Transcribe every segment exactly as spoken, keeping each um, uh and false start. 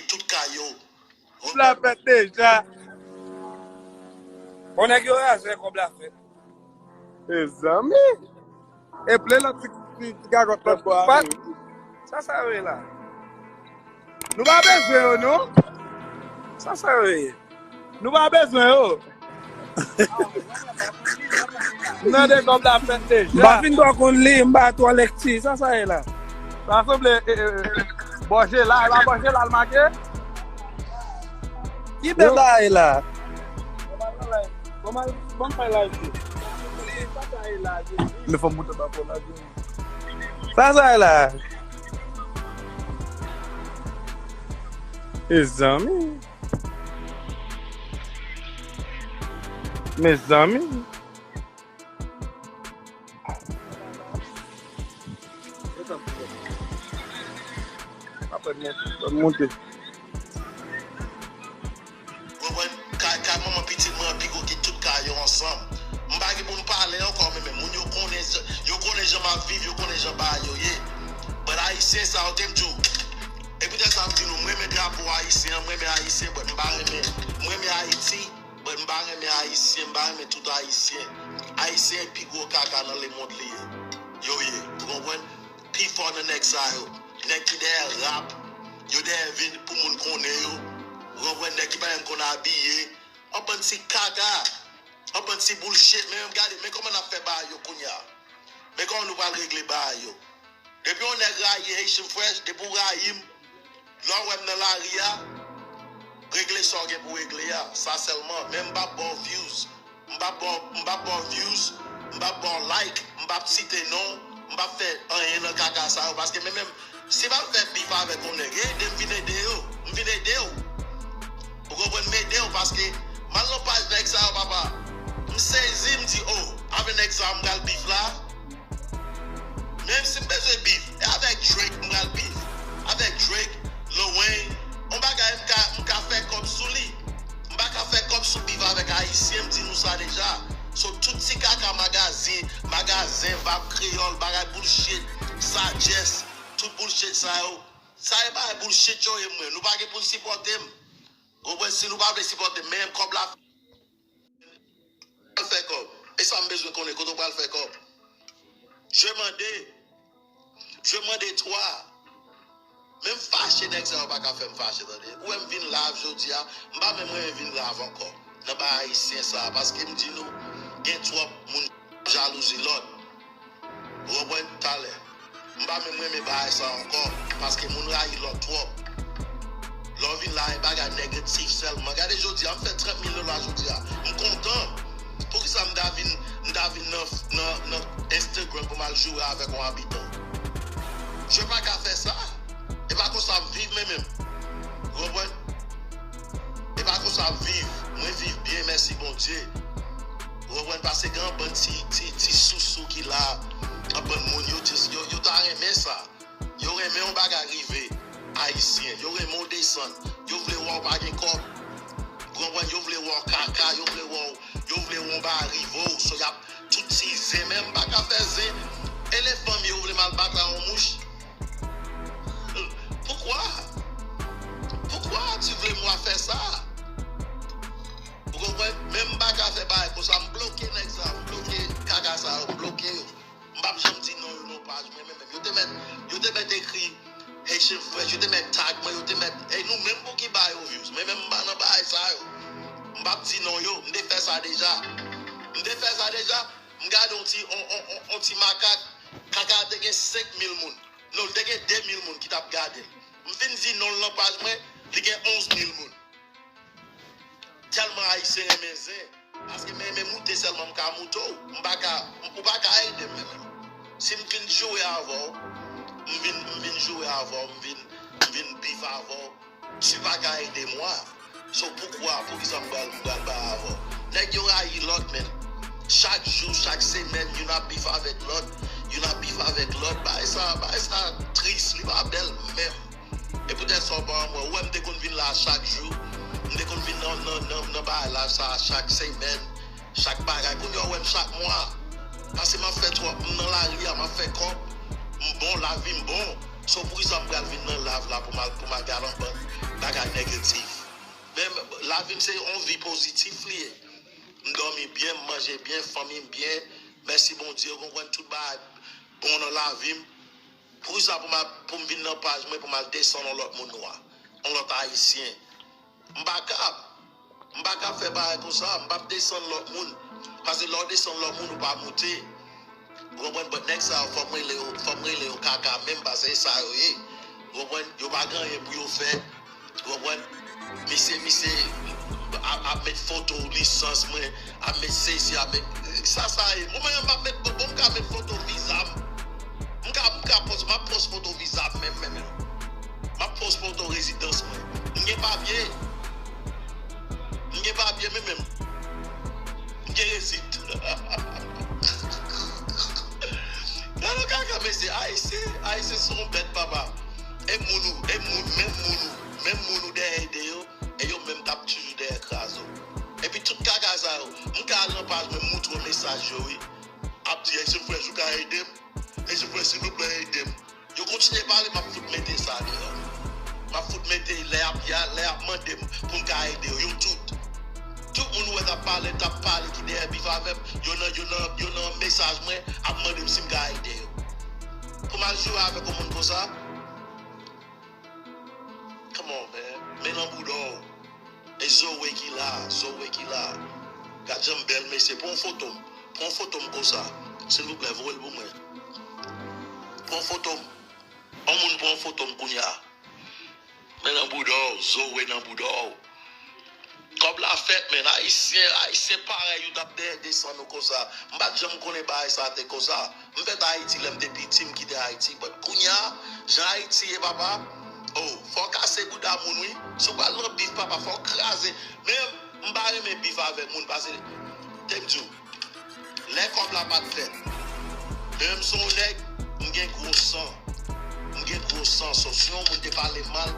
tout kay yo. Kòb la fèt deja. Bon, nèg yo raze, kòb la fèt. Mezanmi. E ple lòt ti, ti, ti gagòt lòt bò a. Sa sa yo ye la? Nou pa bezwen yo, non? Sa sa yo ye? Nou pa bezwen yo. Nan de kòb la fèt deja. M pa fin twò konn li, m pa twò lekti. Sa sa ye la? Sa sanble eh, eh, eh, bòje la, e pa bòje la l make? Ki bèl bagay la? Bon, mal, bon, mal live. Sa sa ye la, Jezi. Men fò m moute ba pou la. Sa sa ye la? Mezanmi. Mezanmi. Apre mwen, mwen monte. Konprann? Kay, kay manman pitit mwen an pi gwo ke tout kay yo ansanm. M pa gen pou m pale ankò, men, men moun yo konnen, yo konnen jan m ap viv, yo konnen jan bagay yo ye. But Ayisyen sa yo te m di w. E poutèt sa m di nou, mwen renmen drapo ayisyen an, mwen renmen Ayisyen, but m pa renmen, mwen renmen Ayiti, but m pa renmen Ayisyen, m pa renmen tout Ayisyen. Ayisyen e pi gwo kaka nan lemond li ye. Yo ye, ou konprann? Pi fò nan nèg sa yo. Nèg ki dèyè rap, yo dèyè vin pou moun konnen yo. Ou konprann? Nèg ki pa menm konn abiye. Yon bann ti kaka. Yon bann ti bullshit. Men menm gade, men kòman n ap fè bagay yo kounye a. Men kòman nou pral regle bagay yo. Depi yon nèg rayi Haitian Fresh, depi w rayi m, lè w wè m nan lari a, regle sa w gen pou w regle a. Sa sèlman. Men m p ap ba w views. M p ap ba w, m p ap ba w views, m p ap ba w like, m p ap site non w, m p ap fè anyen nan kaka sa yo. Paske men menm, si m ap fè bif avèk yon nèg, ede m vin ede yo. M vin ede w. Ou konprann? M ede w paske m al nan paj nèg sa yo, papa. M sezi, m di, oh, avèk nèg sa yo m pral bif la. Menm si m bezwen bif, e avèk Drake m pral bif. Avèk Drake, Lil Wayne, yon bagay m ka, m ka fè kòb sou li. M pa ka fè kòb sou bif avèk Ayisyen, m di nou sa deja. So, tout ti kaka magazin, magazen, vab kreyòl, bagay bullshit, sajès, tout bullshit sa yo. Sa e bagay bullshit yo ye mwen. Nou pa gen pou n sipòte m. Ou konprann? Si nou pa vle sipòte m, men kòb la pral fè kòb. E sa m bezwen konnen, kote w pral fè kòb. Je mande, je mande twa. Menm fache nèg sa yo pa ka fè m fache, tande. Ou wè m vin live jodi a, m pa menm renmen vin live ankò. Nan bagay ayisyen sa, paske m di nou, gen twòp moun jalouzi lòt. Ou konprann? Talè. M pa menm renmen bagay sa ankò, paske moun rayi lòt twòp. Lè w vin la, e bagay negatif sèlman. Gade jodi a, m fè trant mil dola jodi a. M kontan. Poukisa m ta vin, m ta vin nan, nan, nan Instagram pou m al joure avèk yon abitan? Je pa ka fè sa. E pa konsa m viv, men menm. Ou konprann? E pa konsa m viv. Mwen viv byen, mèsi Bondye. Ou konprann? Paske gen yon bann ti, ti, ti sousou ki la, yon bann moun, yo just, yo, yo ta renmen sa. Yo renmen yon bagay rive Ayisyen. Yo renmen w desann. Yo vle wè w pa gen kòb. Ou konprann? Yo vle wè w kaka. Yo vle wè w, yo vle wè yon bagay rive w. So, y ap tout ti zen. Men m pa ka fè zen. E le fanmi yo vle m al bat la yon mouch. Pourquoi? Pourquoi tu voulais moi faire ça? Ou konprann? Men m pa ka fè bagay konsa. M bloke nèg sa yo. M bloke kaka sa yo. M bloke yo. M p ap janm di non yo nan paj mwen, men menm. Yo te mèt, yo te mèt ekri Haitian Fresh, yo te mèt tag mwen, yo te mèt, e nou menm pou ki ba yo views. Men menm m pa nan bagay sa yo. M p ap di non yo, m te fè sa deja. M te fè sa deja, m gade yon ti, on, on, on, on ti makak, kaka te gen senk mil moun. Non, l te gen de mil moun ki t ap gade l. M fin di non l nan paj mwen, li gen onz mil moun. Tèlman Ayisyen renmen zen. Paske men, men moute sèlman m ka moute w. M pa ka, ou pa ka ede m men menm. Si m vin joure avè w, m vin, m vin joure avè w, m vin, m vin bif avè w, tu pa ka ede mwa. So, poukwa, poukisa m pral, m pral bay avè w? Nèg yo rayi lòt, men. Chak jou, chak semèn, youn ap bif avèk lòt, youn ap bif avèk lòt. Bagay sa, bagay sa tris, li pa bèl menm. E poutèt sa w pa wè mwen, ou wè m te konn vin la chak jou. M te konn vin nan, nan, nan, nan bagay la sa chak semèn, chak bagay. Kounye a w wè m chak mwa. Paske m ap fè twòp, m nan lari a, m ap fè kòb. M bon, lavi m bon. So poukisa m pral vin nan live la pou m al, pou m al gade yon bann bagay? negatif. Men lavi m se yon vi pozitif li ye. M dòmi byen, m manje byen, fanmi m byen. Mèsi Bondye, ou konprann, tout bagay bon nan lavi m. Poukisa pou m al, pou m vin nan paj mwen pou m al desann yon lòt moun nwa, yon lòt ayisyen? M pa kab. M pa kab fè bagay konsa. M p ap desann lòt moun. Paske lè w desann lòt moun, ou pa moute. Ou konprann? But nèg sa yo, fò m rele yo, fò m rele yo kaka menm, paske e sa yo ye. Ou konprann? Yo pa gen anyen pou yo fè. Ou konprann? Misye, misye ap, ap met foto lisans mwen, ap met sesi, ap met, sa, sa ye. Mwen menm, m ap met, bon, m ka met foto viza m. M ka, m ka post, m ap post foto viza m menm, menm, menm. M ap post foto rezidans mwen. M gen papye. M gen papye, menm, menm. M gen resit. Gade kaka, mesye. Ayisyen, Ayisyen se yon bèt, papa. E moun ou, e moun, menm moun ou, menm moun ou dèyè ede yo, e yo menm k ap toujou dèyè kraze w. Epi tout kaka sa yo, m ka al nan paj mwen, m moutre w mesaj yo, wi. Ap di, "Hey, se frè, ou ka ede m? Hey, se frè, silvouplè, ede m." Yo kontinye pale, m ap fout mete sa deyò. M ap fout mete lè y ap, lè y ap mande m pou m ka ede yo, yo tout. Tout moun ou wè k ap pale, k ap pale, ki dèyè bif avè m, yo nan, yo nan, yo nan mesaj mwen, ap mande m si m ka ede yo. Pou m al joure avèk yon moun konsa? Come on, man. Men nan bouda w. E Zoe ki la, Zoe ki la. Gad jan m bèl, mesye. Pran yon foto m. Pran yon foto m konsa. Silvouplè, voye l pou mwen. Pran yon foto m. Yon moun pran yon foto m kounye a. Men nan bouda w, Zoe nan bouda w. Kòb la fèt, men. Ayisyen, Ayisyen parèy ou t ap dèyè desann ou konsa. M pa t janm konnen bagay sa te konsa. M fèt Ayiti, lè m te piti, m kite Ayiti. But kounye a, jan Ayiti ye, papa, oh, fò w kase bouda moun, wi. Si w pral nan bif, papa, fò w kraze. Men, m pa renmen bif avèk moun, paske, te m di w, lè kòb la pa t fèt, men m se yon nèg, m gen gwo san. M gen gwo san, so, si yon moun te pale m mal,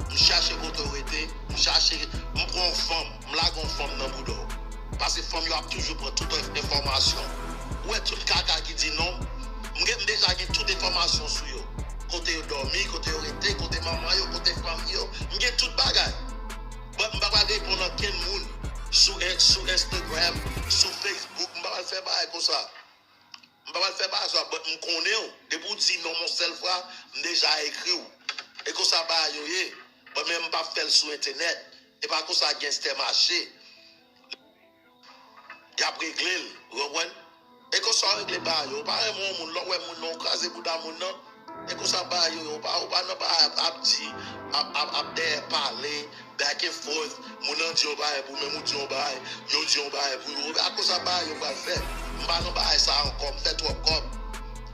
m chache kote w rete, m chache, m pran yon fanm, m lage yon fanm nan bouda w. Paske fanm yo ap toujou pran tout enf-, enfòmasyon. Ou wè tout kaka ki di non, m gen, m deja gen tout enfòmasyon sou yo. Kote yo dòmi, kote yo rete, kote manman yo, kote fanmi yo. M gen tout bagay. But m pa pral reponn ankenn moun sou en-, sou Instagram, sou Facebook. M pa pral fè bagay konsa. M pa pral fè bagay sa, but m konnen w. Depi w di non yon sèl fwa, m deja ekri w. E konsa bagay yo ye. But men m p ap fè l sou entènèt. E pa konsa gangstè mache. Y ap regle l, ou konprann? E konsa w regle bagay yo. Ou pa renmen yon moun, lè w wè moun nan, w kraze bouda moun nan. E konsa bagay yo ye. Ou pa, ou pa nan bagay ap, ap di, ap, ap, ap dèyè pale, back and forth. Moun nan di yon bagay pou menm ou di yon bagay, yo di yon bagay pou yo. A konsa bagay yo pral fèt. M pa nan bagay sa ankò, m fè twòp kòb.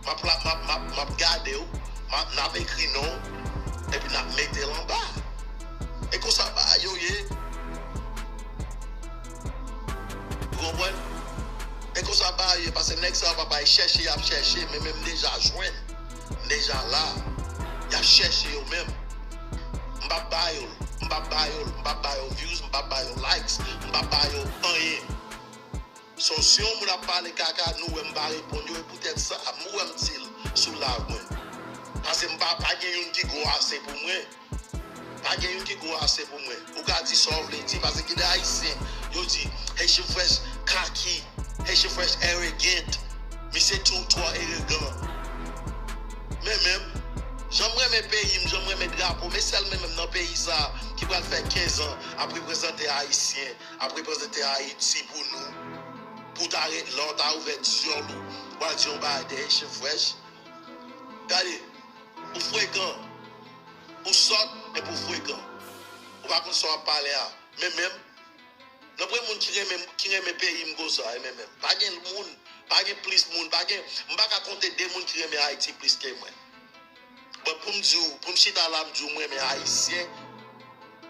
M ap, m ap, m ap, m ap gade w, m ap, n ap ekri non w, epi n ap mete l anba. E konsa bagay yo ye. Ou konprann? E konsa bagay yo ye, paske nèg sa yo papa, y chèche, y ap chèche, men, men m deja jwenn. M deja la. Y ap chèche yo menm. M p ap ba yo l. M p ap ba yo l. M p ap ba yo views. M p ap ba yo likes. M p ap ba yo anyen. So, si yon moun ap pale kaka, nou wè m pa reponn yo, e poutèt sa, m wè m di l sou live mwen. Paske m pa, pa gen youn ki gwo ase pou mwen. Pa gen youn ki gwo ase pou mwen. Ou ka di sa w vle di, paske gen de Ayisyen, yo di, Haitian Fresh kaki, Haitian Fresh arrogant, misye two, twò eregan. Men menm, jan m renmen peyi m, jan m renmen drapo, men sèl men menm nan peyi sa ki pral fè kenz an ap reprezante Ayisyen, ap reprezante Ayiti pou nou. Pou w ta ret la, w ta ouvè dyòl ou, w al di yon bagay de Haitian Fresh. Gade, ou frekan. Ou sòt, epi ou frekan. Ou pa konn sa w ap pale a. Men menm, nonm moun ki renmen, ki renmen peyi m konsa, e men menm. Pa gen moun, pa gen plis moun, pa gen, m pa ka konte de moun ki renmen Ayiti plis ke mwen. But pou m di w, pou m chita la, m di w, m renmen Ayisyen,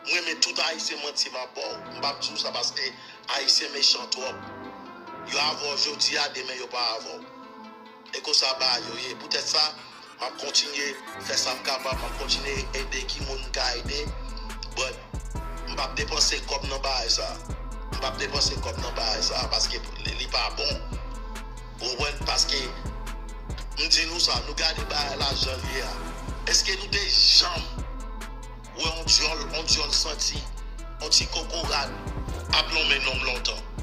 m renmen tout Ayisyen, manti m ap ba w. M p ap di w sa paske Ayisyen mechan twòp. Yo avè w jodi a, demen yo pa avè w. E konsa bagay yo ye. Poutèt sa, m ap kontinye fè sa m kapab, m ap kontinye ede ki moun m ka ede. But m p ap depanse kòb nan bagay sa. M p ap depanse kòb nan bagay sa paske li, li pa bon. Ou konprann? Paske m di nou sa, nou gade bagay la jan l ye a. Èske nou te janm Ou wè yon dyòl, yon dyòl santi, yon ti kokorat ap lonmen nonm lontan.